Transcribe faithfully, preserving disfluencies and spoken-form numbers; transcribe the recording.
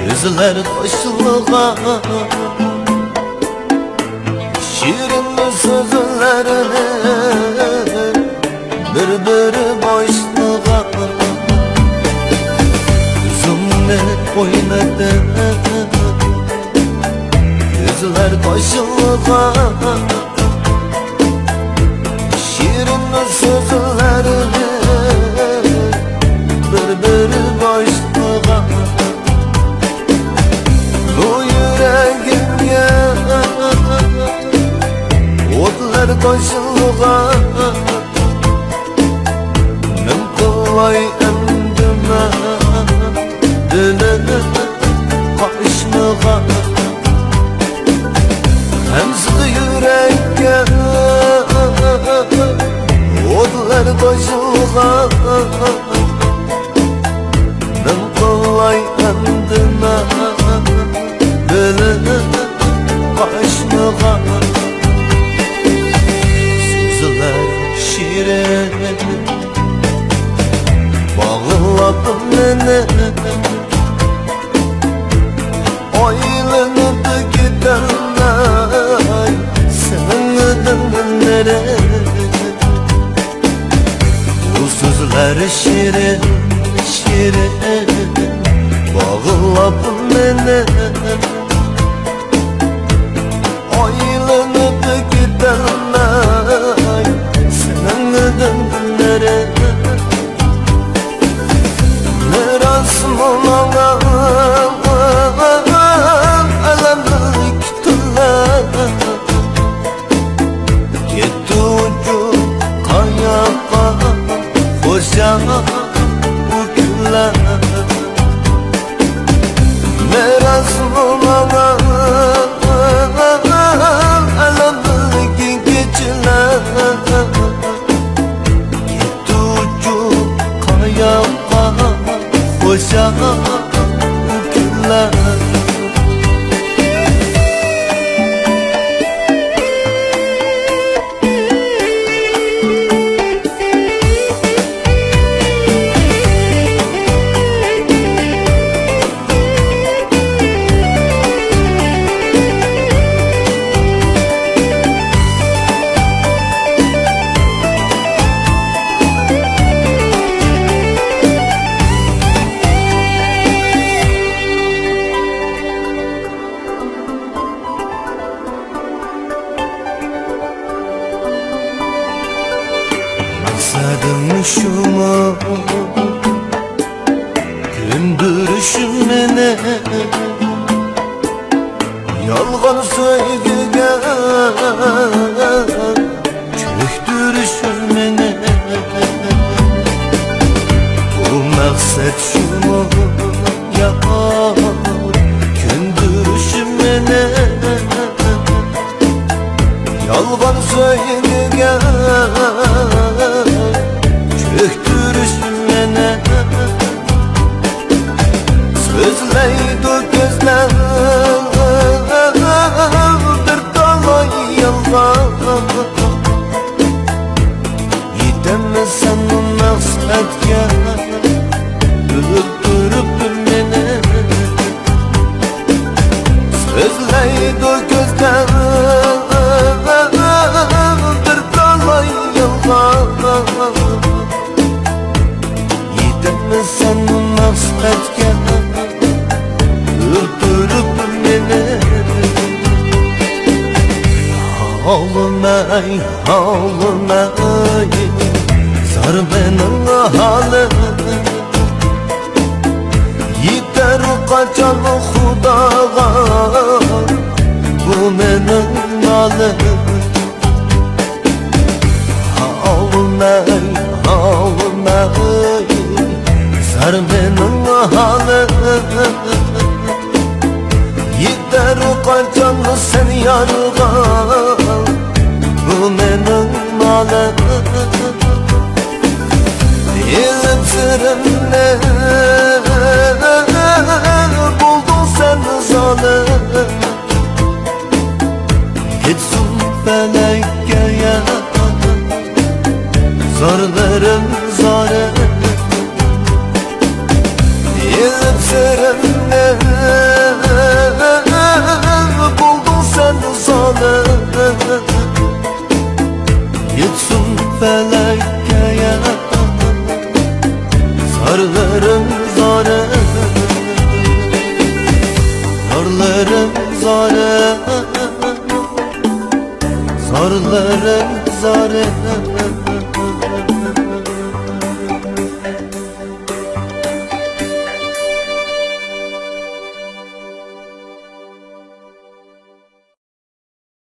كۆزلەر تاشلىغان شېرىن سۆزلەرنى بىر-بىر باشلىغان. كۆزۈمنى ئوينىتىپ كۆزلەر تاشلىغان شېرىن سۆزلەرنى بىر-بىر باشلىغان. بۇ يۈرەككە ئوتلار تاشلىغان. نېمە قىلاي ئەمدى مەن بىلىنىپ قاچمىغان. غەمزىدە يۈرەككە ئوتلار تاشلىغان. نېمە قىلاي ئەمدى مەن بىلىنىپ قاچمىغان. سۆزلەر شېرىن باغلاپ مېنى، ئايلىنىپ كېتەلمەي سېنىڭدىن نېرى. بۇ سۆزلەر شېرىن، شېرىن باغلاپ مېنى، ئايلىنىپ كېتەلمەي سېنىڭدىن نېرى. راستمۇ ماڭا ئەلەملىك تۈنلەر، كەتتى ئۇچۇپ قاياققا خوشا بۇ كۈنلەر. راستمۇ ماڭا ئەلەملىك كېچىلەر، كەتتى ئۇچۇپ قاياققا خوشا بۇ كۈنلەر. مەقسەتىڭ شۇمۇ كۆندۈرۈش مېنى، يالغان سۆيگۈگە چۆكتۈرۈش مېنى. بۇ مەقسەت شۇمۇ يا كۆندۈرۈش مېنى، يالغان سۆيگۈگە چۆكتۈرۈش مېنى. سۆزلەيدۇ كۆزلەر بىر تالاي يالغان. يېتەمسەن مەقسەتكە ئۆلتۈرۈپ مېنى. سۆزلەيدۇ كۆزلەر بىر تالاي يالغان. يېتەمسەن مەقسەتكە ئۆلتۈرۈپ مېنى. ئاغلىماي، ئاغلىماي، زار مېنىڭ ھالىم. يېتەر قاچان خۇداغا بۇ مېنىڭ نالىم. ئاغلىماي، ئاغلىماي، زار مېنىڭ ھالىم. يېتەر قاچان سەن يارغا، بۇ مېنىڭ نالىم. ئېلىپ سىرىمنى بولدۇڭ سەن زالىم. كەتسۇن پەلەككە يا زارلىرىم زارىم. پەلەككە ياغ، زارلىرىم زارىم، زارلىرىم زارىم، زارلىرىم زارىم.